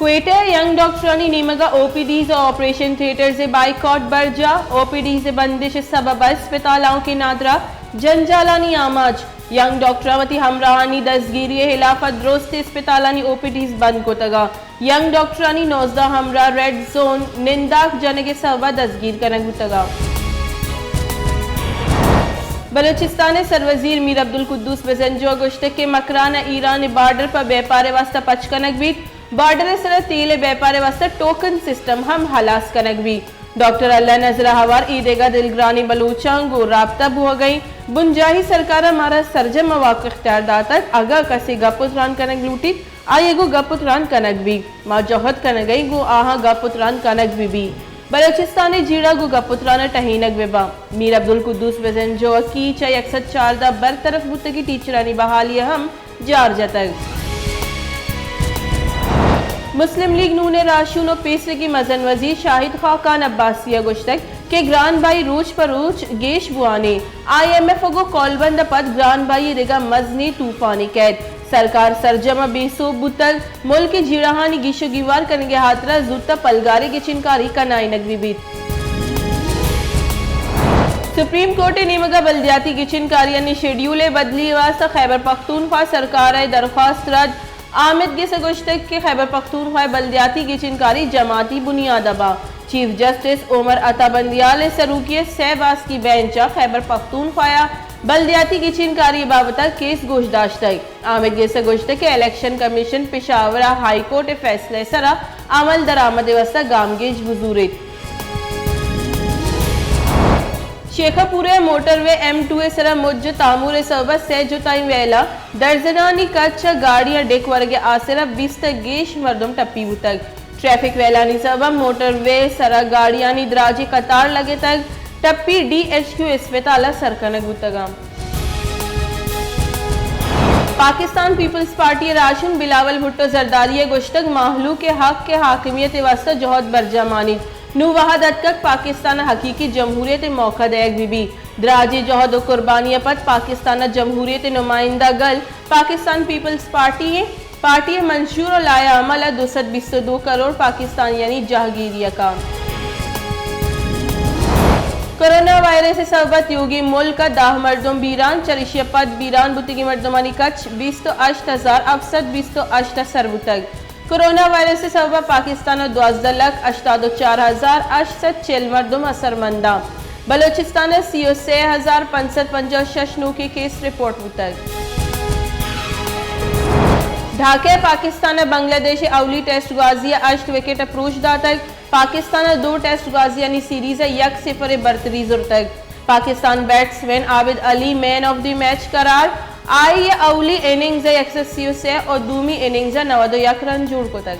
کوئٹہ ءَ ینگ ڈاکٹرانی نیمگ ءَ او پی ڈیز ءُ آپریشن تھیٹرز ءِ بائیکاٹ برجاہ، او پی ڈیز ءِ بندش ءِ سبب ءَ اسپتالاں کہ نادراہ جنجالانی آماچ، ینگ ڈاکٹراں وتی ہمراہانی دزگیری ءِ ہلاف ءَ درست اسپتالانی او پی ڈیز بند کتگ ءُ ینگ ڈاکٹرانی نوزدہ ہمراہ ریڈ زون ننداک جنگ ءِ سبب ءَ دزگیر کنگ بوتگ ءُ بلوچستان ءِ سروزیر میر عبدالقدوس بزنجو ءَ گوشتگ کہ مکران ءَ ایران ءِ بارڈر پہ بیپار ءِ واستہ پچ کنگ بیت، بارڈر ءِ سرا تیل ءِ بیپار ءِ واستہ ٹوکن سسٹم ہم ہلاس کنگ بیت۔ ڈاکٹر اللہ نذر ءَ ہوار ایدگہ دلگرانیں بلوچاں گوں رابطہ بوھگ ءَ ایں، بنجاہی سرکار ءَ مارا سرجم ءَ واک اختیار داتگ، اگاں کسے گپ ءُ تران کنگ لوٹیت، آئی ءَ گوں گپ ءُ تران کنگ بیت۔ ما جہد کنگ ءَ ایں گوں آہاں گپ ءُ تران کنگ بہ بیت۔ بلوچستان ءِ جیڑہ گوں گپ ءُ تران ءَ ٹہینگ بہ باں۔ میر عبدالقدوس بزنجو ءَ کیچ ءَ یک سد چاردہ برطرف بوتگیں ٹیچرانی بحالی ءَ ہم جار جتگ۔ مسلم لیگ نون ءِ راہشون ءُ پیسریگیں مزن وزیر شاہد خاقان عباسی ءَ گوشتگ کہ گران بہائی روچ پہ روچ گیش بوان ایں۔ آئی ایم ایف ءَ گوں کولبند ءَ پد گران بہائی ءِ دگہ مزنیں طوفانے کئیت۔ سرکار سرجم ءَ بے سوب بوتگ، ملک ءِ جیڑہانی گیش ءُ گیوار کنگ ءِ ہاترا زوت ءَ پلگاریں گچینکاری کنائینگ بہ بیت۔ سپریم کورٹ ءِ نیمگ ءَ بلدیاتی گچینکاریانی شیڈیول ءِ بدلی ءِ واستہ خیبر پختونخوا سرکار ءِ درخواست رد۔ آمید گس ءَ گوشتگ کہ خیبر پختونخوا ءِ بلدیاتی گچینکاری جماعتی بنیاد ءَ باں۔ چیف جسٹس عمر عطا بندیال ءِ سروکی ءَ سئے باسکی بینچ ءَ خیبر پختونخوا ءِ بلدیاتی گچینکاری ءِ بابت ءَ کیس گوش داشتگ۔ آمید گس ءَ گوشتگ کہ الیکشن کمیشن پشاور ءَ ہائی کورٹ ءِ فیصلہ ءِ سرا عمل درآمد ءِ واستہ گامگیج بزوریت۔ شیخ پور ءِ موٹر وے ایم ٹو ءِ سرا مج ءُ تامور ءِ سبب ءَ سئے جتائیں ویل ءَ درزنانی کچ ءَ گاڑیاں ڈیک ورگ ءِ آسر ءَ بیست ءَ گیش مردم ٹپی بوتگ۔ ٹریفک ویلانی سبب ءَ موٹر وے ءِ سرا گاڑیانی دراجیں قطار لگتگ، ٹپی ڈی ایچ کیو اسپتال ءَ سر کنگ بوتگ اَنت۔ پاکستان پیپلز پارٹی ءِ راہشون بلاول بھٹو زرداری ءَ گوشتگ، مہلوک ءِ حق ءِ حاکمیت ءِ واستہ جہد برجاہ مان ایت۔ نوں وہد اتکگ پاکستان ءَ حقیقی جمہوریت ءِ موقع دئیگ بہ بیت۔ دراجیں جہد ءُ قربانی ءَ پد پاکستان ءَ جمہوریت ءِ نمائندہ گل پاکستان پیپلز پارٹی ایں۔ پارٹی ءِ منشور ءُ لائحہ عمل ءَ دو سد بیست ءُ دو کروڑ پاکستانیانی جہگیری ءَ کاں۔ کرونا وائرس ءِ سبب ءَ تیوگیں ملک ءَ دہ مردم بیران، چریشی ءَ پد بیران بوتگیں مردمانی کچ بیست ءُ ہشت ہزار ہفت سد بیست ءُ ہشت ءَ سر بوتگ۔ کرونا وائرس ءِ سبب ءَ پاکستان ءَ دوازدہ لکھ ہشتاد ءُ چار ہزار ہشت سد چل مردم اثرمند اَنت۔ بلوچستان ءَ سی ءُ سئے ہزار پنچ سد پنجاہ ءُ شش نوکیں کیس رپورٹ بوتگ۔ ڈھاکہ ءَ پاکستان ءَ بنگلہ دیش ءِ اولی ٹیسٹ گوازی ءَ ہشت وکٹ ءَ پروش داتگ۔ پاکستان ءَ دو ٹیسٹ گوازیانی سیریز ءَ یک صفر ءِ برتری زرتگ۔ پاکستان بیٹسمین عابد علی مین آف دی میچ قرار، آئی ءَ اولی اننگز ءَ یک سد سی ءُ سئے ءُ دومی اننگز ءَ نود ءُ یک رن جوڑ کتگ۔